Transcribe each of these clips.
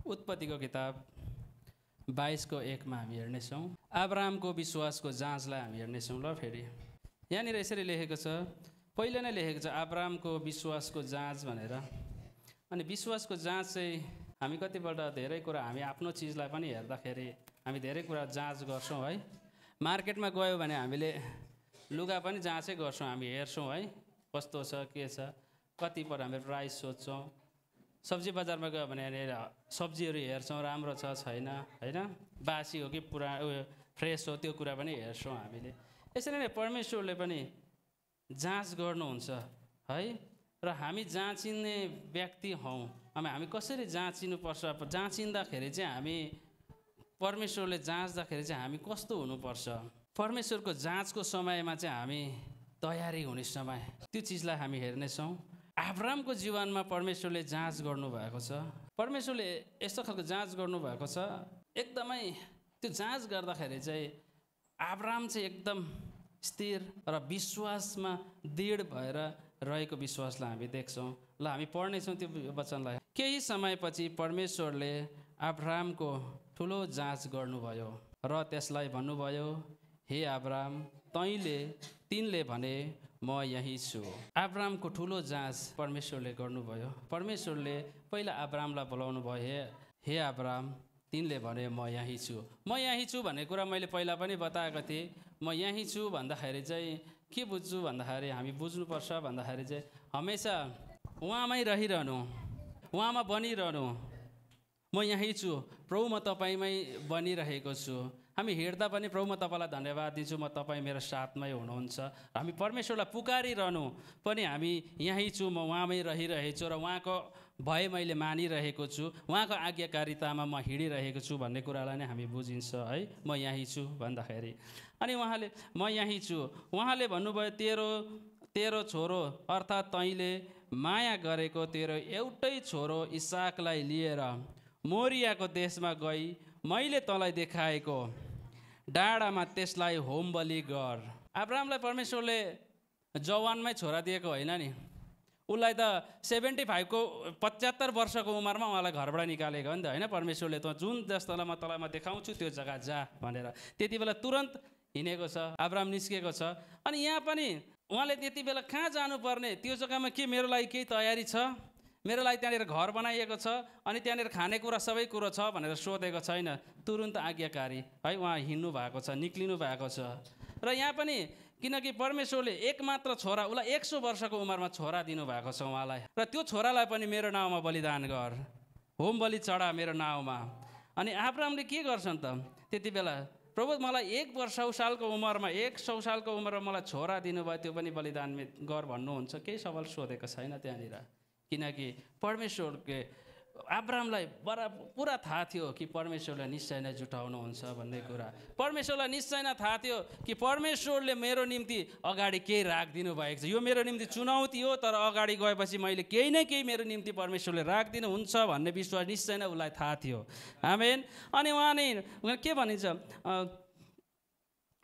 उत्पत्तिको किताब 22:1 हामी हेर्नेछौँ। अब्राहमको विश्वासको जाँचलाई हामी हेर्नेछौँ। ल फेरि यहाँनिर यसरी लेखेको छ, पहिले नै लेखेको छ अब्राहमको विश्वासको जाँच भनेर। अनि विश्वासको जाँच चाहिँ हामी कतिपल्ट धेरै कुरा हामी आफ्नो चिजलाई पनि हेर्दाखेरि हामी धेरै कुरा जाँच गर्छौँ है। मार्केटमा गयो भने हामीले लुगा पनि जाँचै गर्छौँ, हामी हेर्छौँ है कस्तो छ के छ, कति पर हामी प्राइस सोध्छौँ। सब्जी बजारमा गयो भने सब्जीहरू हेर्छौँ राम्रो छ छैन होइन, बासी हो कि पुरा फ्रेस हो त्यो कुरा पनि हेर्छौँ हामीले। यसरी नै परमेश्वरले पनि जाँच गर्नुहुन्छ है। र हामी जाँचिने व्यक्ति हौँ। हामी कसरी जाँचिनुपर्छ, जाँचिँदाखेरि चाहिँ हामी परमेश्वरले जाँच्दाखेरि चाहिँ हामी कस्तो हुनुपर्छ, परमेश्वरको जाँचको समयमा चाहिँ हामी तयारी हुने समय, त्यो चिजलाई हामी हेर्नेछौँ। अब्राहमको जीवनमा परमेश्वरले जाँच गर्नुभएको छ। परमेश्वरले यस्तो खालको जाँच गर्नुभएको छ, एकदमै त्यो जाँच गर्दाखेरि चाहिँ अब्राहम चाहिँ एकदम स्थिर र विश्वासमा दृढ भएर रहेको विश्वासलाई हामी देख्छौँ। ल हामी पढ्नेछौँ त्यो वचनलाई। केही समयपछि परमेश्वरले अब्राहमको ठुलो जाँच गर्नुभयो र त्यसलाई भन्नुभयो, हे अब्राहम, तिनले भने म यहीँ छु। अब्राहमको ठुलो जाँच परमेश्वरले गर्नुभयो। परमेश्वरले पहिला अब्राहमलाई बोलाउनु भयो, हे अब्राहम, तिनले भने म यहीँ छु। म यहीँ छु भन्ने कुरा मैले पहिला पनि बताएको थिएँ। म यहीँ छु भन्दाखेरि चाहिँ के बुझ्छु भन्दाखेरि हामी बुझ्नुपर्छ भन्दाखेरि चाहिँ हमेसा उहाँमै रहिरहनु, उहाँमा बनिरहनु। म यहीँ छु प्रभु, म तपाईँमै बनिरहेको छु। हामी हिँड्दा पनि प्रभु म तपाईँलाई धन्यवाद दिन्छु, म तपाईँ मेरो साथमै हुनुहुन्छ। हामी परमेश्वरलाई पुकारिरहनु पनि हामी यहीँ छु, म उहाँमै रहिरहेछु र उहाँको भय मैले मानिरहेको छु, उहाँको आज्ञाकारितामा म हिँडिरहेको छु भन्ने कुरालाई नै हामी बुझिन्छ है। म यहीँ छु भन्दाखेरि अनि उहाँले म यहीँ छु, उहाँले भन्नुभयो तेरो छोरो अर्थात् तैँले माया गरेको तेरो एउटै छोरो इसाकलाई लिएर मोरियाको देशमा गई मैले तँलाई देखाएको डाँडामा त्यसलाई होम बलि गर। अब्राहमलाई परमेश्वरले जवानमै छोरा दिएको होइन नि, उसलाई त 75 वर्षको उमेरमा उहाँलाई घरबाट निकालेको हो नि त होइन। परमेश्वरले त जुन जस्तोलाई म तँलाई म देखाउँछु त्यो जग्गा जा भनेर त्यति बेला तुरन्त हिँडेको छ, अब्राहम निस्केको छ। अनि यहाँ पनि उहाँले त्यति बेला कहाँ जानुपर्ने, त्यो जग्गामा के मेरो लागि केही तयारी छ, मेरो लागि त्यहाँनिर घर बनाइएको छ अनि त्यहाँनिर खानेकुरा सबै कुरो छ भनेर सोधेको छैन। तुरुन्त आज्ञाकारी है उहाँ हिँड्नु भएको छ, निक्लिनु भएको छ। र यहाँ पनि किनकि परमेश्वरले एकमात्र छोरा, उसलाई 100 वर्षको उमेरमा छोरा दिनुभएको छ उहाँलाई, र त्यो छोरालाई पनि मेरो नाउँमा बलिदान गर, होम बलि चढा मेरो नाउँमा। अनि अब्राहमले के गर्छन् त त्यति बेला, प्रभु मलाई 100 सालको उमेरमा 100 सालको उमेरमा मलाई छोरा दिनुभयो, त्यो पनि बलिदान गर भन्नुहुन्छ। केही सवाल सोधेको छैन त्यहाँनिर, किनकि परमेश्वरले अब्राहमलाई पुरा थाहा थियो कि परमेश्वरलाई निश्चय नै जुटाउनुहुन्छ भन्ने कुरा। परमेश्वरलाई निश्चय नै थाहा थियो कि परमेश्वरले मेरो निम्ति अगाडि केही राखिदिनु भएको छ। यो मेरो निम्ति चुनौती हो, तर अगाडि गएपछि मैले केही न केही मेरो निम्ति परमेश्वरले राखिदिनुहुन्छ भन्ने विश्वास निश्चय नै उसलाई थाहा थियो। आमेन। अनि उहाँ के भनिन्छ,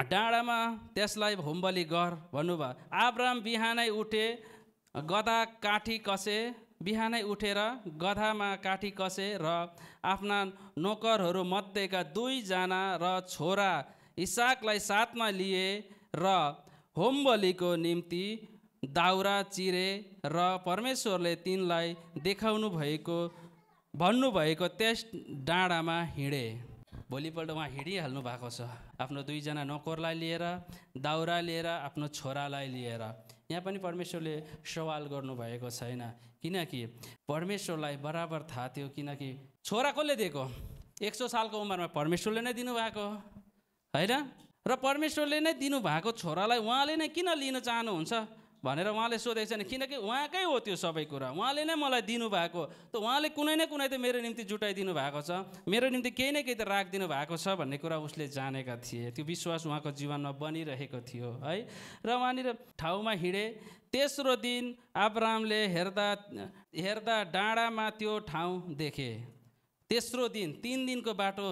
डाँडामा त्यसलाई होम बलि गर भन्नुभयो। अब्राहम बिहानै उठे, गधा काठी कसे, बिहानै उठेर गधामा काठी कसे र आफ्ना नोकरहरू मध्येका 2 जना र छोरा इसाकलाई साथमा लिए र होम बलिको निम्ति दाउरा चिरे र परमेश्वरले तिनलाई देखाउनु भएको भन्नुभएको त्यस डाँडामा हिँडे। भोलिपल्ट उहाँ हिँडिहाल्नु भएको छ, आफ्नो 2 जना नोकरलाई लिएर, दाउरा लिएर, आफ्नो छोरालाई लिएर। यहाँ पनि परमेश्वरले सवाल गर्नुभएको छैन, किनकि परमेश्वरलाई बराबर थाहा थियो। किनकि छोरा कसले दिएको, 100 सालको उमेरमा परमेश्वरले नै दिनुभएको होइन, र परमेश्वरले नै दिनुभएको छोरालाई उहाँले नै किन लिन चाहनुहुन्छ भनेर उहाँले सोधेको छैन, किनकि उहाँकै हो त्यो सबै कुरा, उहाँले नै मलाई दिनुभएको। त उहाँले कुनै न कुनै त मेरो निम्ति जुटाइदिनु भएको छ, मेरो निम्ति केही न केही त राखिदिनु भएको छ भन्ने कुरा उसले जानेका थिए। त्यो विश्वास उहाँको जीवनमा बनिरहेको थियो है। र उहाँनिर ठाउँमा हिँडे। तेस्रो दिन अब्राहमले हेर्दा डाँडामा त्यो ठाउँ देखे। तेस्रो दिन, 3 दिनको बाटो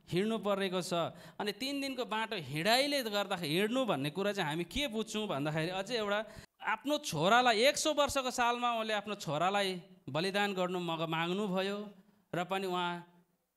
हिँड्नु परेको छ। अनि 3 दिनको बाटो हिँडाइले गर्दाखेरि हिँड्नु भन्ने कुरा चाहिँ हामी के बुझ्छौँ भन्दाखेरि अझै एउटा आफ्नो छोरालाई 100 वर्षको सालमा उहाँले आफ्नो छोरालाई बलिदान गर्नु माग्नुभयो र पनि उहाँ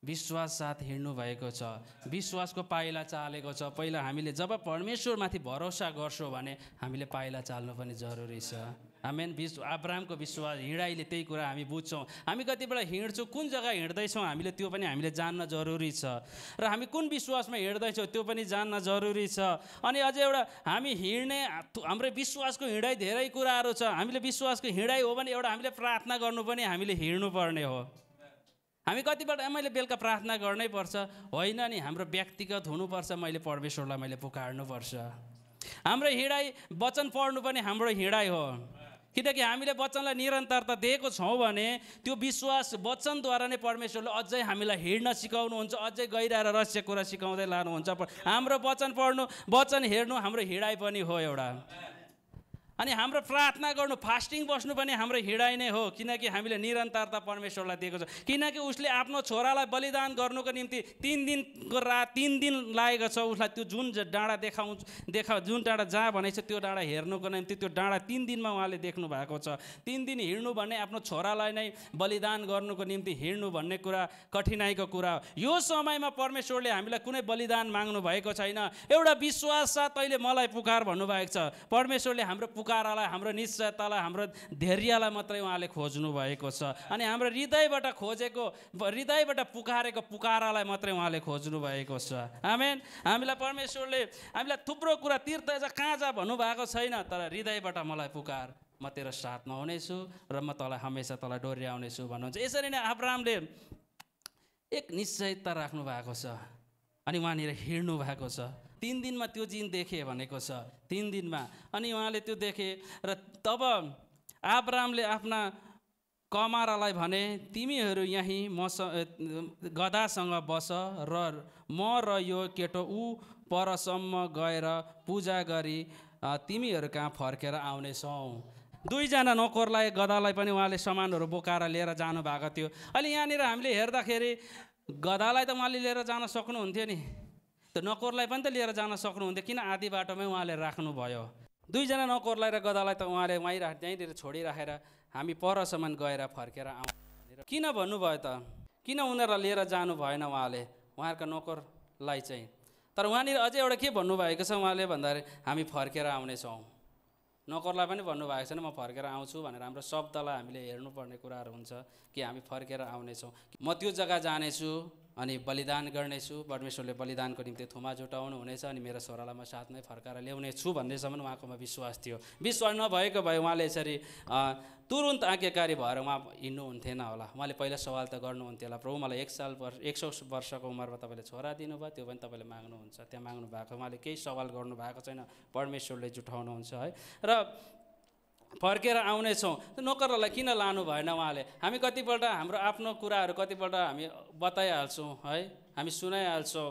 विश्वास साथ हिँड्नु भएको छ, विश्वासको पाइला चालेको छ। पहिला हामीले जब परमेश्वरमाथि भरोसा गर्छौँ भने हामीले पाइला चाल्नु पनि जरुरी छ। आमेन। अब्राहमको विश्वास हिँडाइले त्यही कुरा हामी बुझ्छौँ। हामी कतिबाट हिँड्छौँ, कुन जग्गा हिँड्दैछौँ हामीले त्यो पनि हामीले जान्न जरुरी छ, र हामी कुन विश्वासमा हिँड्दैछौँ त्यो पनि जान्न जरुरी छ। अनि अझै एउटा हामी हिँड्ने हाम्रो विश्वासको हिँडाइ धेरै कुराहरू छ। हामीले विश्वासको हिँडाइ हो भने एउटा हामीले प्रार्थना गर्नु पनि हामीले हिँड्नुपर्ने हो। हामी कतिबाट मैले बेलुका प्रार्थना गर्नै पर्छ, होइन नि, हाम्रो व्यक्तिगत हुनुपर्छ। मैले परमेश्वरलाई मैले पुकार्नुपर्छ। हाम्रो हिँडाइ वचन पढ्नु पनि हाम्रो हिँडाइ हो, किनकि हामीले वचनलाई निरन्तरता दिएको छौँ भने त्यो विश्वास वचनद्वारा नै परमेश्वरले अझै हामीलाई हिँड्न सिकाउनुहुन्छ, अझै गहिरा र रहस्य कुरा सिकाउँदै लानुहुन्छ। हाम्रो वचन पढ्नु, वचन हेर्नु हाम्रो हिँडाइ पनि हो एउटा। अनि हाम्रो प्रार्थना गर्नु, फास्टिङ बस्नु पनि हाम्रो हिँडाइ नै हो, किनकि हामीले निरन्तरता परमेश्वरलाई दिएको छ। किनकि उसले आफ्नो छोरालाई बलिदान गर्नुको निम्ति 3 दिन लागेको छ। उसलाई त्यो जुन डाँडा जुन डाँडा जहाँ भनेको छ त्यो डाँडा हेर्नुको निम्ति त्यो डाँडा 3 दिनमा उहाँले देख्नु भएको छ। 3 दिन हिँड्नु भन्ने आफ्नो छोरालाई नै बलिदान गर्नुको निम्ति हिँड्नु भन्ने कुरा कठिनाइको कुरा हो। यो समयमा परमेश्वरले हामीलाई कुनै बलिदान माग्नु भएको छैन। एउटा विश्वास साथ तैँले मलाई पुकार भन्नुभएको छ। परमेश्वरले हाम्रो पुकारालाई, हाम्रो निश्चयतालाई, हाम्रो धैर्यलाई मात्रै उहाँले खोज्नु भएको छ। अनि हाम्रो हृदयबाट पुकारेको पुकारालाई मात्रै उहाँले खोज्नु भएको छ। आमेन। हामीलाई परमेश्वरले हामीलाई थुप्रो कुरा तीर्थ जा कहाँ जा भन्नुभएको छैन, तर हृदयबाट मलाई पुकार, म तेरो साथमा हुनेछु र म तँलाई हमेसा तँलाई डोर्याउनेछु भन्नुहुन्छ। यसरी नै अब्राहमले एक निश्चयता राख्नु भएको छ अनि उहाँनिर हिँड्नु भएको छ। 3 दिनमा त्यो दिन देखे भनेको छ, 3 दिनमा। अनि उहाँले त्यो देखे र तब अब्राहमले आफ्ना कमारालाई भने, तिमीहरू यहीँ गधासँग बस र म र यो केटो परसम्म गएर पूजा गरी तिमीहरू कहाँ फर्केर आउनेछौँ। 2 जना नोकरलाई, गधालाई पनि उहाँले सामानहरू बोकाएर लिएर जानुभएको थियो। अहिले यहाँनिर हामीले हेर्दाखेरि गधालाई त उहाँले लिएर जान सक्नुहुन्थ्यो नि, त्यो नोकरलाई पनि त लिएर जान सक्नुहुन्थ्यो, किन आधी बाटोमै उहाँले राख्नुभयो। 2 जना नोकरलाई र गधालाई त उहाँले त्यहीँनिर छोडिराखेर हामी परसम्म गएर फर्केर आउँ भनेर किन भन्नुभयो त? किन उनीहरूलाई लिएर जानु भएन उहाँहरूका नोकरलाई चाहिँ? तर उहाँनिर अझै एउटा के भन्नुभएको छ उहाँले भन्दाखेरि हामी फर्केर आउनेछौँ। नोकरलाई पनि भन्नुभएको छैन म फर्केर आउँछु भनेर। हाम्रो शब्दलाई हामीले हेर्नुपर्ने कुराहरू हुन्छ कि हामी फर्केर आउनेछौँ। म त्यो जग्गा जानेछु अनि बलिदान गर्नेछु, परमेश्वरले बलिदानको निम्ति थुमा जुटाउनु हुनेछ अनि मेरो छोरालाई म साथमै फर्काएर ल्याउनेछु भन्नेसम्म उहाँकोमा विश्वास थियो। विश्वास नभएको भए उहाँले यसरी तुरुन्त आज्ञाकारी भएर उहाँ हिँड्नुहुन्थेन होला। उहाँले पहिला सवाल त गर्नुहुन्थ्यो होला, प्रभु मलाई 100 वर्षको उमेरमा तपाईँले छोरा दिनुभयो, त्यो पनि तपाईँले माग्नुहुन्छ। त्यहाँ माग्नु भएको, उहाँले केही सवाल गर्नु भएको छैन, परमेश्वरले जुटाउनुहुन्छ है। र फर्केर आउनेछौँ। नोकरहरूलाई किन लानु भएन उहाँले? हामी कतिपल्ट हाम्रो आफ्नो कुराहरू कतिपल्ट हामी बताइहाल्छौँ है, हामी सुनाइहाल्छौँ,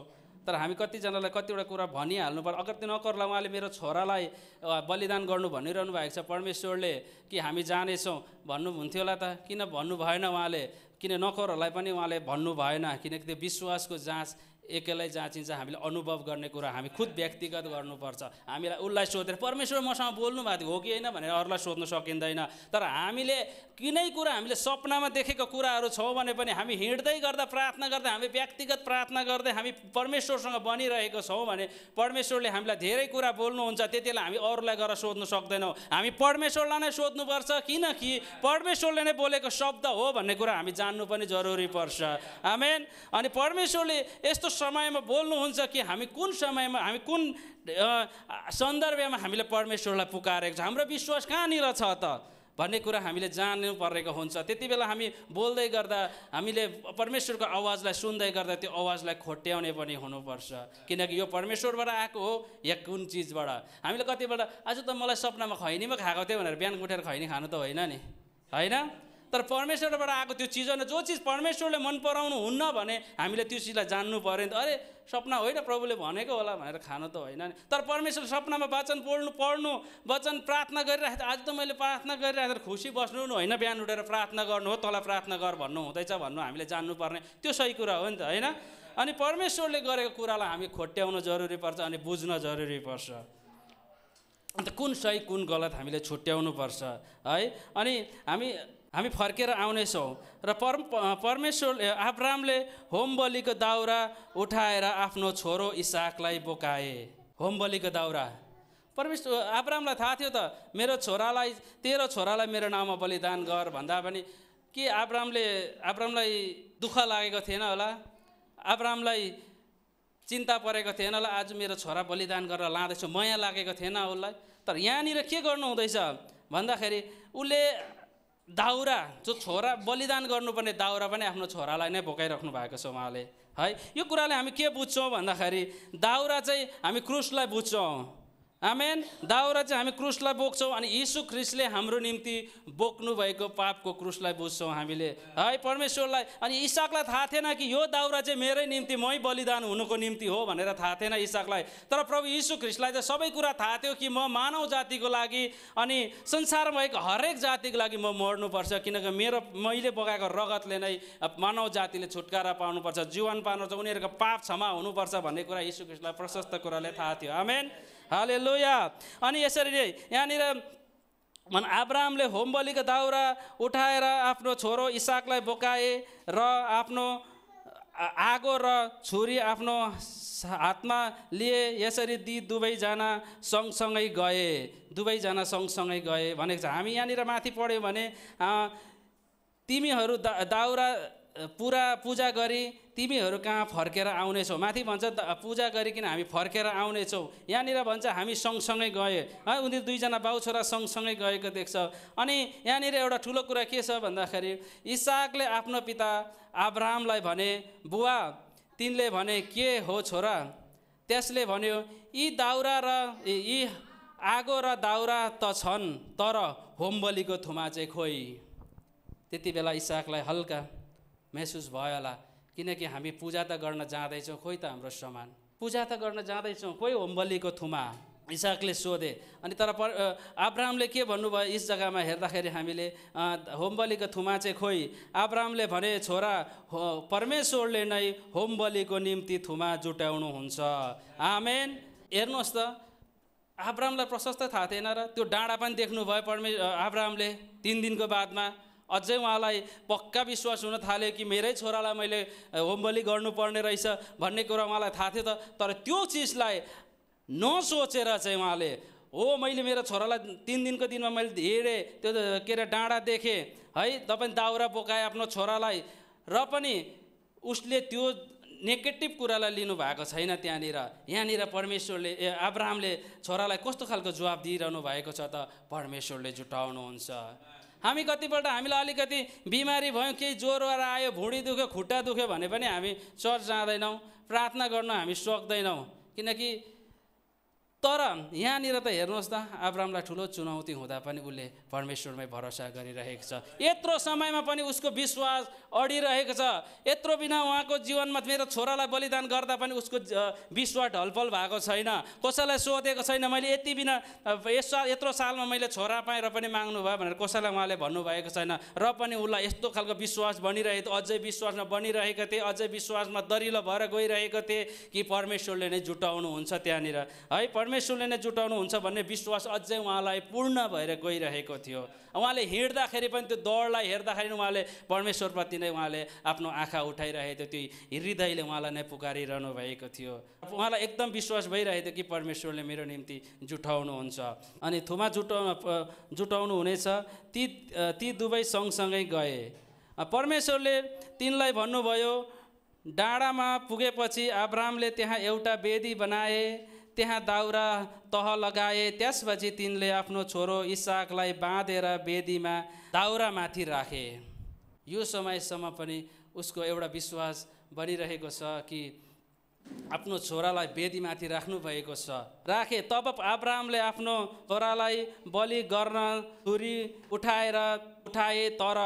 तर हामी कतिजनालाई कतिवटा कुरा भनिहाल्नु पर्छ। अगर त्यो नोकरलाई उहाँले मेरो छोरालाई बलिदान गर्नु भनिरहनु भएको छ परमेश्वरले कि हामी जानेछौँ भन्नुहुन्थ्यो होला त, किन भन्नु भएन उहाँले? किन नोकरहरूलाई पनि उहाँले भन्नु भएन? किनकि त्यो विश्वासको जाँच एक्लै जाँचिन्छ। हामीले अनुभव गर्ने कुरा हामी खुद व्यक्तिगत गर्नुपर्छ। हामीलाई उसलाई सोधेर परमेश्वर मसँग बोल्नु भएको थियो हो कि होइन भनेर अरूलाई सोध्नु सकिँदैन। तर हामीले कुनै कुरा हामीले सपनामा देखेको कुराहरू छौँ भने पनि हामी हिँड्दै गर्दा प्रार्थना गर्दा हामी व्यक्तिगत प्रार्थना गर्दै हामी परमेश्वरसँग बनिरहेको छौँ भने परमेश्वरले हामीलाई धेरै कुरा बोल्नुहुन्छ। त्यति बेला हामी अरूलाई गएर सोध्नु सक्दैनौँ, हामी परमेश्वरलाई नै सोध्नुपर्छ, किनकि परमेश्वरले नै बोलेको शब्द हो भन्ने कुरा हामी जान्नु पनि जरुरी पर्छ। आमेन। अनि परमेश्वरले यस्तो समयमा बोल्नुहुन्छ कि हामी कुन समयमा, हामी कुन सन्दर्भमा हामीले परमेश्वरलाई पुकारेको छ, हाम्रो विश्वास कहाँनिर छ त भन्ने कुरा हामीले जान्नु परेको हुन्छ। त्यति बेला हामी बोल्दै गर्दा हामीले परमेश्वरको आवाजलाई सुन्दै गर्दा त्यो आवाजलाई खोट्याउने पनि हुनुपर्छ, किनकि यो परमेश्वरबाट आएको हो या कुन चिजबाट। हामीले कतिबाट आज त मलाई सपनामा खैनीमा खाएको थियो भनेर बिहान उठेर खैनी खानु त होइन नि, होइन? तर परमेश्वरबाट आएको त्यो चिज होइन। जो चिज परमेश्वरले मन पराउनु हुन्न भने हामीले त्यो चिजलाई जान्नु पऱ्यो नि त। अरे सपना होइन, प्रभुले भनेको होला भनेर खानु त होइन नि। तर परमेश्वर सपनामा वचन पढ्नु वचन प्रार्थना गरिरहेको आज त मैले प्रार्थना गरिरहेको खुसी बस्नु होइन, बिहान उठेर प्रार्थना गर्नु हो, तँलाई प्रार्थना गर भन्नु हुँदैछ भन्नु हामीले जान्नुपर्ने त्यो सही कुरा हो नि त, होइन? अनि परमेश्वरले गरेको कुरालाई हामी खोट्याउनु जरुरी पर्छ अनि बुझ्न जरुरी पर्छ। अन्त कुन सही कुन गलत हामीले छुट्याउनु पर्छ है। अनि हामी फर्केर आउनेछौँ र परमेश्वरले अब्राहमले होम बलिको दाउरा उठाएर आफ्नो छोरो इसाकलाई बोकाए। होम बलिको दाउरा परमेश्वर अब्राहमलाई थाहा थियो त मेरो छोरालाई तेरो छोरालाई मेरो नाममा बलिदान गर भन्दा पनि के अब्राहमलाई दुःख लागेको थिएन होला, अब्राहमलाई चिन्ता परेको थिएन होला आज मेरो छोरा बलिदान गरेर लाँदैछु, माया लागेको थिएन उसलाई। तर यहाँनिर के गर्नु हुँदैछ भन्दाखेरि उसले दाउरा जो छोरा बलिदान गर्नुपर्ने दाउरा पनि आफ्नो छोरालाई नै बोकाइराख्नु भएको छ उहाँले है। यो कुराले हामी के बुझ्छौँ भन्दाखेरि दाउरा चाहिँ हामी क्रुसलाई बुझ्छौँ। आमेन। दाउरा चाहिँ हामी क्रुसलाई बोक्छौँ अनि यीशु ख्रिस्टले हाम्रो निम्ति बोक्नु भएको पापको क्रुसलाई बुझ्छौँ हामीले है परमेश्वरलाई। अनि इसाकलाई थाहा थिएन कि यो दाउरा चाहिँ मेरै निम्ति मै बलिदान हुनुको निम्ति हो भनेर थाहा थिएन इसाकलाई। तर प्रभु यीशु ख्रिस्टलाई त सबै कुरा थाहा थियो कि म मानव जातिको लागि अनि संसारमा भएको हरेक जातिको लागि म मर्नुपर्छ, किनकि मैले बगाएको रगतले नै मानव जातिले छुटकारा पाउनुपर्छ, जीवन पाउनुपर्छ, उनीहरूको पाप क्षमा हुनुपर्छ भन्ने कुरा यीशु ख्रिस्टलाई प्रशस्त कुराले थाहा थियो। आमेन, हालेलुया। अनि यसरी नै यहाँनिर अब्राहमले होम बलिको दाउरा उठाएर आफ्नो छोरो इसाकलाई बोकाए र आफ्नो आगो र छुरी आफ्नो हातमा लिए। यसरी दुवैजना सँगसँगै गए भनेको छ। हामी यहाँनिर माथि पढ्यौँ भने तिमीहरू दाउरा पूजा गरी तिमीहरू कहाँ फर्केर आउनेछौ। माथि भन्छ पूजा गरिकन हामी फर्केर आउनेछौँ, यहाँनिर भन्छ हामी सँगसँगै गए है। उनीहरू दुईजना बाउ छोरा सँगसँगै गएको देख्छ। अनि यहाँनिर एउटा ठुलो कुरा के छ भन्दाखेरि इसाकले आफ्नो पिता अब्राहमलाई भने बुवा, तिनले भने के हो छोरा? त्यसले भन्यो यी दाउरा र यी आगो र दाउरा त छन् तर होम बलिको थुमा चाहिँ खोइ। त्यति बेला इसाकलाई हल्का महसुस भयो होला, किनकि हामी पूजा त गर्न जाँदैछौँ, खोइ त हाम्रो सामान पूजा त गर्न जाँदैछौँ, खोइ होम बलिको थुमा। इसाकले सोधे। अनि तर अब्राहमले के भन्नुभयो यस जग्गामा हेर्दाखेरि हामीले होम बलिको थुमा चाहिँ खोइ। अब्राहमले भने छोरा परमेश्वरले नै होम बलिको निम्ति थुमा जुटाउनुहुन्छ। आमेन। हेर्नुहोस् त अब्राहमलाई प्रशस्त थाहा थिएन र त्यो डाँडा पनि देख्नुभयो अब्राहमले 3 दिनको बादमा। अझै उहाँलाई पक्का विश्वास हुन थाल्यो कि मेरै छोरालाई मैले होम बलि गर्नुपर्ने रहेछ भन्ने कुरा उहाँलाई थाहा थियो। तर त्यो चिजलाई नसोचेर चाहिँ उहाँले मैले मेरो छोरालाई 3 दिनको दिनमा मैले हिँडेँ, त्यो के अरे डाँडा देखेँ है, तपाईँ दाउरा बोकाए आफ्नो छोरालाई, र पनि उसले त्यो नेगेटिभ कुरालाई लिनु भएको छैन। यहाँनिर परमेश्वरले अब्राहमले छोरालाई कस्तो खालको जवाब दिइरहनु भएको छ त, परमेश्वरले जुटाउनुहुन्छ। हामी कतिपल्ट हामीलाई अलिकति बिमारी भयौँ, केही ज्वरो आयो, भुँडी दुख्यो, खुट्टा दुख्यो भने पनि हामी चर्च जाँदैनौँ, प्रार्थना गर्न हामी सक्दैनौँ। किनकि तर यहाँनिर त हेर्नुहोस् त अब्राहमलाई ठुलो चुनौती हुँदा पनि उसले परमेश्वरमै भरोसा गरिरहेको छ। यत्रो समयमा पनि उसको विश्वास अडिरहेको छ। यत्रो बिना उहाँको जीवनमा मेरो छोरालाई बलिदान गर्दा पनि उसको विश्वास ढलपल भएको छैन। कसैलाई सोधेको छैन मैले यति बिना यत्रो सालमा मैले छोरा पाएँ र पनि माग्नु भयो भनेर कसैलाई उहाँले भन्नुभएको छैन। र पनि उसलाई यस्तो खालको विश्वास बनिरहेको थियो, अझै विश्वासमा बनिरहेको थिए, अझै विश्वासमा दरिलो भएर गइरहेको थिए कि परमेश्वरले नै जुटाउनुहुन्छ त्यहाँनिर है, परमेश्वरले नै जुटाउनुहुन्छ भन्ने विश्वास अझै उहाँलाई पूर्ण भएर गइरहेको थियो। उहाँले हिँड्दाखेरि पनि त्यो दौडलाई हेर्दाखेरि उहाँले परमेश्वरप्रति नै उहाँले आफ्नो आँखा उठाइरहेको थियो, त्यो हृदयले उहाँलाई नै पुकारिरहनु भएको थियो। उहाँलाई एकदम विश्वास भइरहेको थियो कि परमेश्वरले मेरो निम्ति जुटाउनुहुन्छ अनि थुमा जुटाउनु हुनेछ। ती दुवै सँगसँगै गए। परमेश्वरले तिनलाई भन्नुभयो। डाँडामा पुगेपछि अब्राहमले त्यहाँ एउटा वेदी बनाए, त्यहाँ दाउरा तह लगाए। त्यसपछि तिनले आफ्नो छोरो इसाकलाई बाँधेर वेदीमा दाउरामाथि राखे। यो समयसम्म पनि उसको एउटा विश्वास बनिरहेको छ कि आफ्नो छोरालाई वेदीमाथि राख्नु भएको छ। राखे। तब अब्राहमले आफ्नो छोरालाई बलि गर्न छुरी उठाए, तर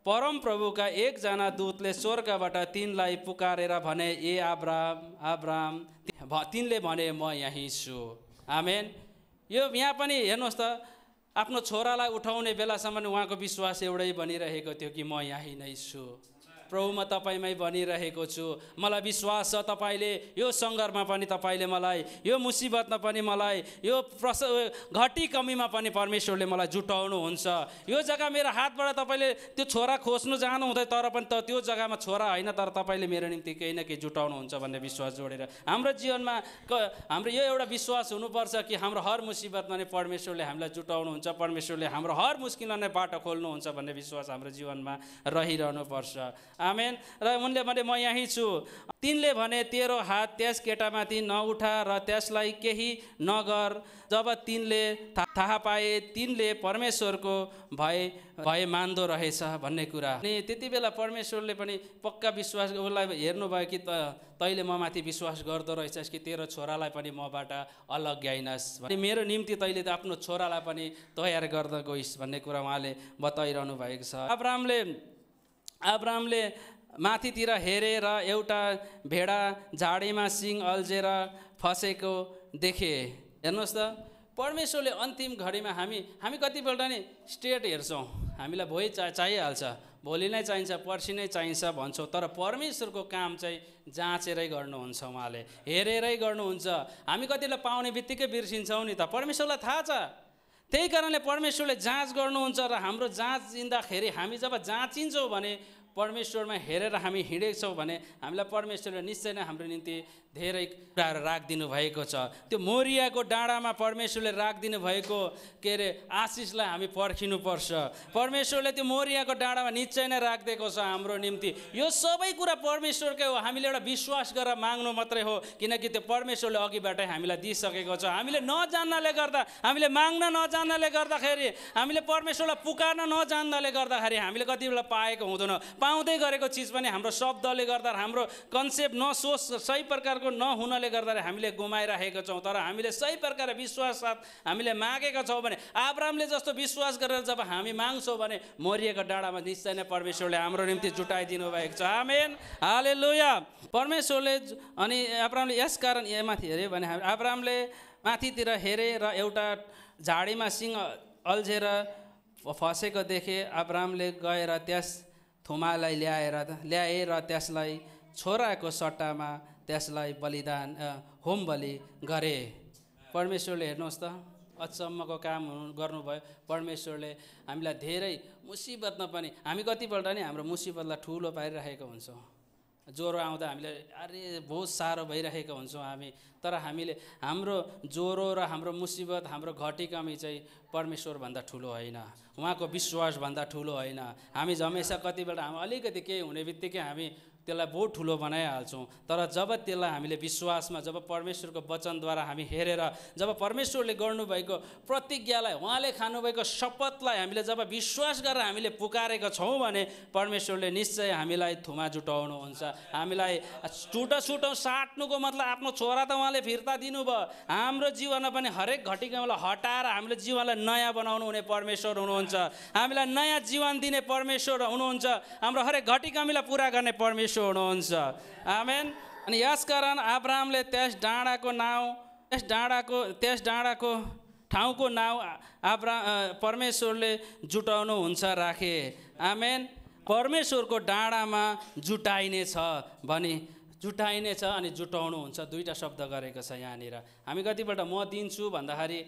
परम प्रभुका एकजना दूतले स्वर्गबाट तिनलाई पुकारेर भने ए अब्राहम। तिनले भने म यहीँ छु। आमेन। यहाँ पनि हेर्नुहोस् त आफ्नो छोरालाई उठाउने बेलासम्म उहाँको विश्वास एउटै बनिरहेको थियो कि म यहीँ नै छु। प्रभु म तपाईँमै बनिरहेको छु, मलाई विश्वास छ तपाईँले यो सङ्घर्षमा पनि तपाईँले मलाई, यो मुसिबतमा पनि मलाई, यो घटी कमीमा पनि परमेश्वरले मलाई जुटाउनुहुन्छ। यो जग्गा मेरो हातबाट तपाईँले त्यो छोरा खोज्नु जानुहुँदै तर पनि त्यो जग्गामा छोरा होइन, तर तपाईँले मेरो निम्ति केही न केही जुटाउनुहुन्छ भन्ने विश्वास जोडेर हाम्रो जीवनमा हाम्रो यो एउटा विश्वास हुनुपर्छ कि हाम्रो हर मुसिबतमा नै परमेश्वरले हामीलाई जुटाउनुहुन्छ, परमेश्वरले हाम्रो हर मुस्किलमा नै बाटो खोल्नुहुन्छ भन्ने विश्वास हाम्रो जीवनमा रहिरहनुपर्छ। आमेन। र उनले भने म यहीँ छु। तिनले भने तेरो हात त्यस केटामाथि नउठा र त्यसलाई केही नगर। जब तिनले थाहा पाए तिनले परमेश्वरको भय मान्दो रहेछ भन्ने कुरा। अनि त्यति बेला परमेश्वरले पनि पक्का विश्वास उसलाई हेर्नुभयो कि तैँले ममाथि विश्वास गर्दो रहेछस् कि तेरो छोरालाई पनि मबाट अलग ग्याइनस्, अनि मेरो निम्ति तैँले त आफ्नो छोरालाई पनि तयार गर्दा गइस् भन्ने कुरा उहाँले बताइरहनु भएको छ। अब्रामले माथितिर हेरेर एउटा भेडा झाडीमा सिङ अल्झेर फसेको देखे। हेर्नुहोस् त, परमेश्वरले अन्तिम घडीमा हामी कतिपल्ट नि स्टेट हेर्छौँ, हामीलाई भोलि चाहिहाल्छ, भोलि नै चाहिन्छ, पर्सि नै चाहिन्छ भन्छौँ, तर परमेश्वरको काम चाहिँ जाँचेरै गर्नुहुन्छ, उहाँले हेरेरै गर्नुहुन्छ। हामी कतिलाई पाउने बित्तिकै बिर्सिन्छौँ नि त, परमेश्वरलाई थाहा छ। त्यही कारणले परमेश्वरले जाँच गर्नुहुन्छ र हाम्रो जाँचिँदाखेरि हामी जब जाँचिन्छौँ भने परमेश्वरमा हेरेर हामी हिँडेछौँ भने हामीलाई परमेश्वरले निश्चय नै हाम्रो निम्ति धेरै कुराहरू राखिदिनु भएको छ। त्यो मोरियाको डाँडामा परमेश्वरले राखिदिनु भएको के अरे आशिषलाई हामी पर्खिनुपर्छ। परमेश्वरले त्यो मोरियाको डाँडामा निश्चय नै राखिदिएको छ हाम्रो निम्ति। यो सबै कुरा परमेश्वरकै हो, हामीले एउटा विश्वास गरेर माग्नु मात्रै हो, किनकि त्यो परमेश्वरले अघिबाटै हामीलाई दिइसकेको छ। हामीले नजान्नाले गर्दा, हामीले माग्न नजान्नाले गर्दाखेरि, हामीले परमेश्वरलाई पुकार्न नजान्नाले गर्दाखेरि हामीले कति बेला पाएको हुँदैन। पाउँदै गरेको चिज पनि हाम्रो शब्दले गर्दा, हाम्रो कन्सेप्ट नसोच सही प्रकारको नहुनाले गर्दा हामीले गुमाइरहेका छौँ। तर हामीले सही प्रकारले विश्वास साथ हामीले मागेका छौँ भने, अब्रामले जस्तो विश्वास गरेर जब हामी माग्छौँ भने मोरियाको डाँडामा निश्चय नै परमेश्वरले हाम्रो निम्ति जुटाइदिनु भएको छ। आमेन, हालेलुया। परमेश्वरले अनि अब्रामले यसकारण माथि हेऱ्यो भने अब्रामले माथितिर हेरे र एउटा झाडीमा सिङ अल्झेर फसेको देखे। अब्रामले गएर त्यस थुमालाई ल्याए र त्यसलाई छोराको सट्टामा त्यसलाई बलिदान होम बलि गरे। परमेश्वरले हेर्नुहोस् त अचम्मको काम गर्नुभयो। परमेश्वरले हामीलाई धेरै मुसिबतमा पनि, हामी कतिपल्ट नि हाम्रो मुसिबतलाई ठुलो पारिरहेको हुन्छौँ। ज्वरो आउँदा हामीले अरे बहुत साह्रो भइरहेको हुन्छौँ हामी, तर हामीले हाम्रो ज्वरो र हाम्रो मुसिबत, हाम्रो घटी कमी चाहिँ परमेश्वरभन्दा ठुलो होइन, उहाँको विश्वासभन्दा ठुलो होइन। हामी हमेसा कतिपल्ट हामी अलिकति केही हुने बित्तिकै हामी त्यसलाई बहुत ठुलो बनाइहाल्छौँ। तर जब त्यसलाई हामीले विश्वासमा, जब परमेश्वरको वचनद्वारा हामी हेरेर, जब परमेश्वरले गर्नुभएको प्रतिज्ञालाई, उहाँले खानुभएको शपथलाई हामीले जब विश्वास गरेर हामीले पुकारेका छौँ भने परमेश्वरले निश्चय हामीलाई थुमा जुटाउनुहुन्छ। हामीलाई छुटो साट्नुको मतलब आफ्नो छोरा त उहाँले फिर्ता दिनुभयो। हाम्रो जीवनमा पनि हरेक घटीकालाई हटाएर हामीले जीवनलाई नयाँ बनाउनु हुने परमेश्वर हुनुहुन्छ। हामीलाई नयाँ जीवन दिने परमेश्वर हुनुहुन्छ। हाम्रो हरेक घटीकामीलाई पुरा गर्ने परमेश्वर हुनुहुन्छ। आमेन। अनि यसकारण अब्रामले त्यस डाँडाको ठाउँको नाउँ परमेश्वरले जुटाउनुहुन्छ राखे। आमेन। परमेश्वरको डाँडामा जुटाइनेछ भनी जुटाइनेछ अनि जुटाउनु हुन्छ, दुईटा शब्द गरेको छ यहाँनिर। हामी कतिपल्ट म दिन्छु भन्दाखेरि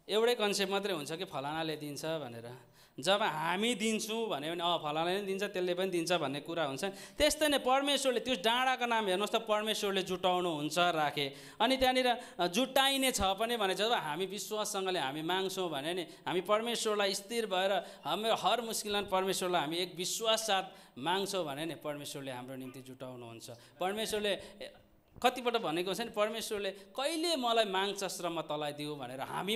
एउटै कन्सेप्ट मात्रै हुन्छ कि फलानाले दिन्छ भनेर। जब हामी दिन्छौँ भन्यो भने फलानाले पनि दिन्छ, त्यसले पनि दिन्छ भन्ने कुरा हुन्छ। त्यस्तै नै परमेश्वरले त्यो डाँडाको नाम हेर्नुहोस् त, परमेश्वरले जुटाउनुहुन्छ राखे। अनि त्यहाँनिर जुटाइने छ पनि भने जब हामी विश्वाससँगले हामी माग्छौँ भने नि हामी परमेश्वरलाई स्थिर भएर हाम्रो हर मुस्किलमा परमेश्वरलाई हामी एक विश्वास साथ माग्छौँ भने नि परमेश्वरले हाम्रो निम्ति जुटाउनुहुन्छ। परमेश्वरले कतिपल्ट भनेको छ नि, परमेश्वरले कहिले मलाई माग्छस् र म तँलाई दिउँ भनेर। हामी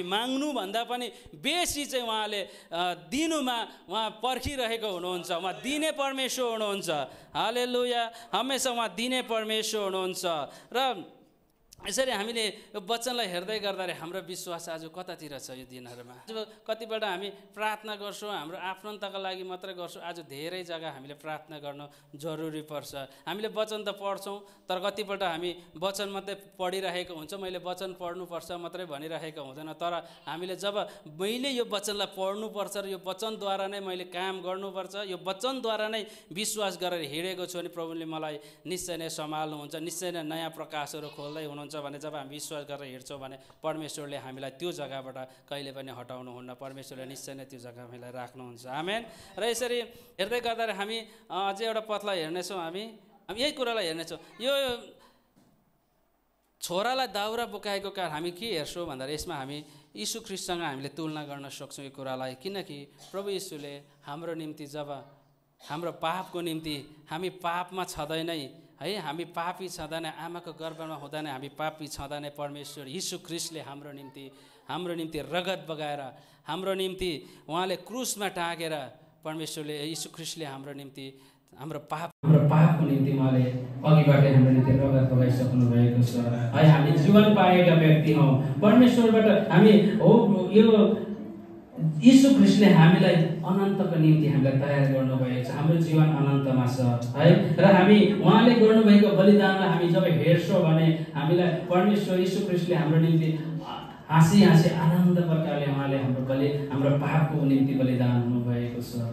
माग्नुभन्दा पनि बेसी चाहिँ उहाँले दिनुमा उहाँ पर्खिरहेको हुनुहुन्छ। उहाँ दिने परमेश्वर हुनुहुन्छ। हालेलुया। हमेसा उहाँ दिने परमेश्वर हुनुहुन्छ। र यसरी हामीले यो वचनलाई हेर्दै गर्दाखेरि हाम्रो विश्वास आज कतातिर छ यो दिनहरूमा। आज कतिपल्ट हामी प्रार्थना गर्छौँ, हाम्रो आफ्नन्तका लागि मात्रै गर्छौँ। आज धेरै जग्गा हामीले प्रार्थना गर्न जरुरी पर्छ। हामीले वचन त पढ्छौँ, तर कतिपल्ट हामी वचन मात्रै पढिरहेको हुन्छ, मैले वचन पढ्नुपर्छ मात्रै भनिरहेको हुँदैन। तर हामीले जब मैले यो वचनलाई पढ्नुपर्छ र यो वचनद्वारा नै मैले काम गर्नुपर्छ, यो वचनद्वारा नै विश्वास गरेर हिँडेको छु भने प्रभुले मलाई निश्चय नै सम्हाल्नुहुन्छ, निश्चय नै नयाँ प्रकाशहरू खोल्दै हुनुहुन्छ भने जब हामी विश्वास गरेर हिँड्छौँ भने परमेश्वरले हामीलाई त्यो जग्गाबाट कहिले पनि हटाउनुहुन्न। परमेश्वरले निश्चय नै त्यो जग्गा हामीलाई राख्नुहुन्छ। आमेन। र यसरी हेर्दै गर्दाखेरि हामी अझै एउटा पथलाई हेर्नेछौँ। हामी यही कुरालाई हेर्नेछौँ। यो छोरालाई दाउरा बोकाएको कारण हामी के हेर्छौँ भन्दाखेरि यसमा हामी यीशु ख्रीष्टसँग हामीले तुलना गर्न सक्छौँ यो कुरालाई। किनकि प्रभु यीशुले हाम्रो निम्ति जब हाम्रो पापको निम्ति हामी पापमा छँदैनै है, हामी पापी छँदा नै आमाको गर्भमा हुँदा नै हामी पापी छँदा नै परमेश्वर यीशु ख्रीष्टले हाम्रो निम्ति रगत बगाएर हाम्रो निम्ति उहाँले क्रुसमा टाँगेर परमेश्वरले यीशु ख्रीष्टले हाम्रो निम्ति हाम्रो पापको निम्ति उहाँले अघिबाटै हाम्रो निम्ति रगत बगाइसक्नु भएको छ है। हामी जीवन पाएका व्यक्ति हौँ परमेश्वरबाट। हामी हो यो यीशु ख्रीष्टले हामीलाई अनन्तको निम्ति हामीलाई तयार गर्नुभएको छ। हाम्रो जीवन अनन्तमा छ है। र हामी उहाँले गर्नुभएको बलिदानलाई हामी जब हेर्छौँ भने हामीलाई परमेश्वर यीशु ख्रीष्टले हाम्रो निम्ति हाँसी आनन्द प्रकारले उहाँले हाम्रो पापको निम्ति बलिदान हुनुभएको छ।